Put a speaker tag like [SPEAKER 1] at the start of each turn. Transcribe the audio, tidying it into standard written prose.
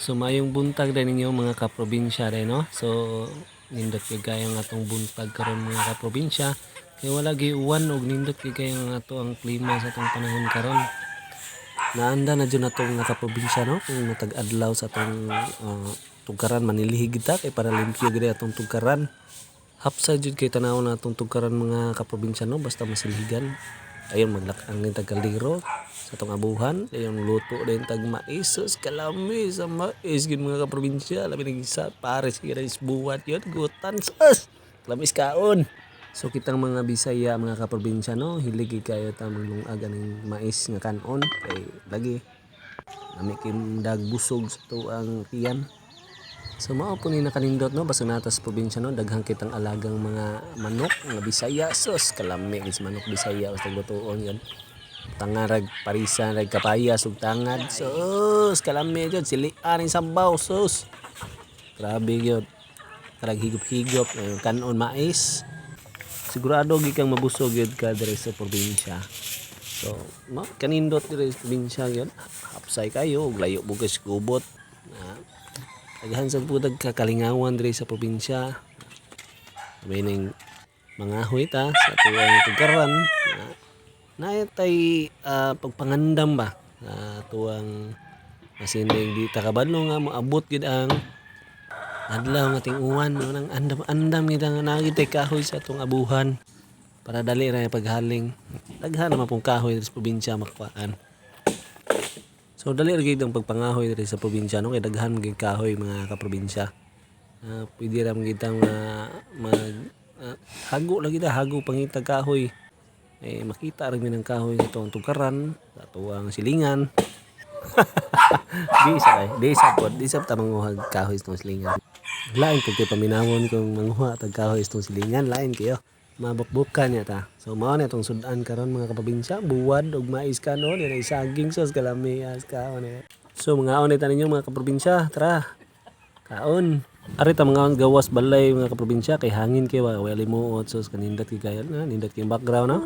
[SPEAKER 1] So mayong buntag din ninyo, mga kaprobinsya din, no? So nindot gyud kayo ang atong buntag karon, mga kaprobinsya, kay wala gyud uwan ug nindot gyud kayo ang ato ang klima sa atong panahon karon. Naanda na jud nato, mga kaprobinsya, no, kung matag adlaw sa atong tugkaran manilihig kita kay para limpyo gid atong tugkaran. Hapsay jud kay tan-awon na atong tugkaran, mga kaprobinsya, no, basta masilhigan. Ayon maglak-ang din tag kaldero sa atong abuhan, ayon luto din tag mais. Sus, kalami sa mais gid, mga kaprobinsya, labi na gisa pares gyud is buwat yun gutan. Sus, lamis kaon. So kitang mga Bisaya, mga kaprobinsya, no, hilig gid kayo ta maglungag aning mais nga kanon kay lagi lami kay dagbusog sa tuang tiyan. So mao po ni nakanindot, no, basta nata sa probinsya, no, daghan kitang alagang mga manok nga Bisaya. Sus, kalami gid sa manok Bisaya basta lutuon yan. Tangarag parisa rag kapayas ug tangad. Sus, kalami jud silian ning sabaw. Sus. Grabe gyud. Karag higop-higop kanon mais. Sigurado gyud kang mabusog gyud ka diri sa probinsya. So, ma kanindot diri sa probinsya gyud. Hapsay kayo ug layo bugis gubot. Na daghan sa pud kakalingawan diri sa probinsya. Meaning mga ta sa tuwang tugkaran na naa tay pagpangandam ba na tuwang masinding di ta kabalo nga moabot gid ang adlaw nga ting-uwan, no, nang andam-andam gid nga naa gid tay kahoy sa atong abuhan para dali ra paghaling. Daghan naman pong kahoy diri sa probinsya makuhaan. So dali ra gid ang pagpangahoy diri sa probinsya, no, kay daghan gid kahoy, mga kaprobinsya. Pwede ra man gid tang mag hago lagi ta, hago pangitag kahoy. Eh, makita ra gyud ang kahoy sa tuang tugkaran, sa tuang silingan. Di sa di sa pod, di sa ta manguha kahoy sa tuang silingan. Lain pud kay paminawon kung manguha tag kahoy sa tuang silingan, lain kayo. Mabukbukan niya ta. So mao na itong sudan karon, mga kaprobinsya, buwad ug mais kanon, yan ay saging. Sos, kalami as kaon eh. So mga ta ninyo, mga kaprobinsya, tara. Kaon. Ari ta mga gawas balay, mga kaprobinsya, kay hangin kay wa wala limuot. Sos, kanindot kay kayo na, nindot kay background, no.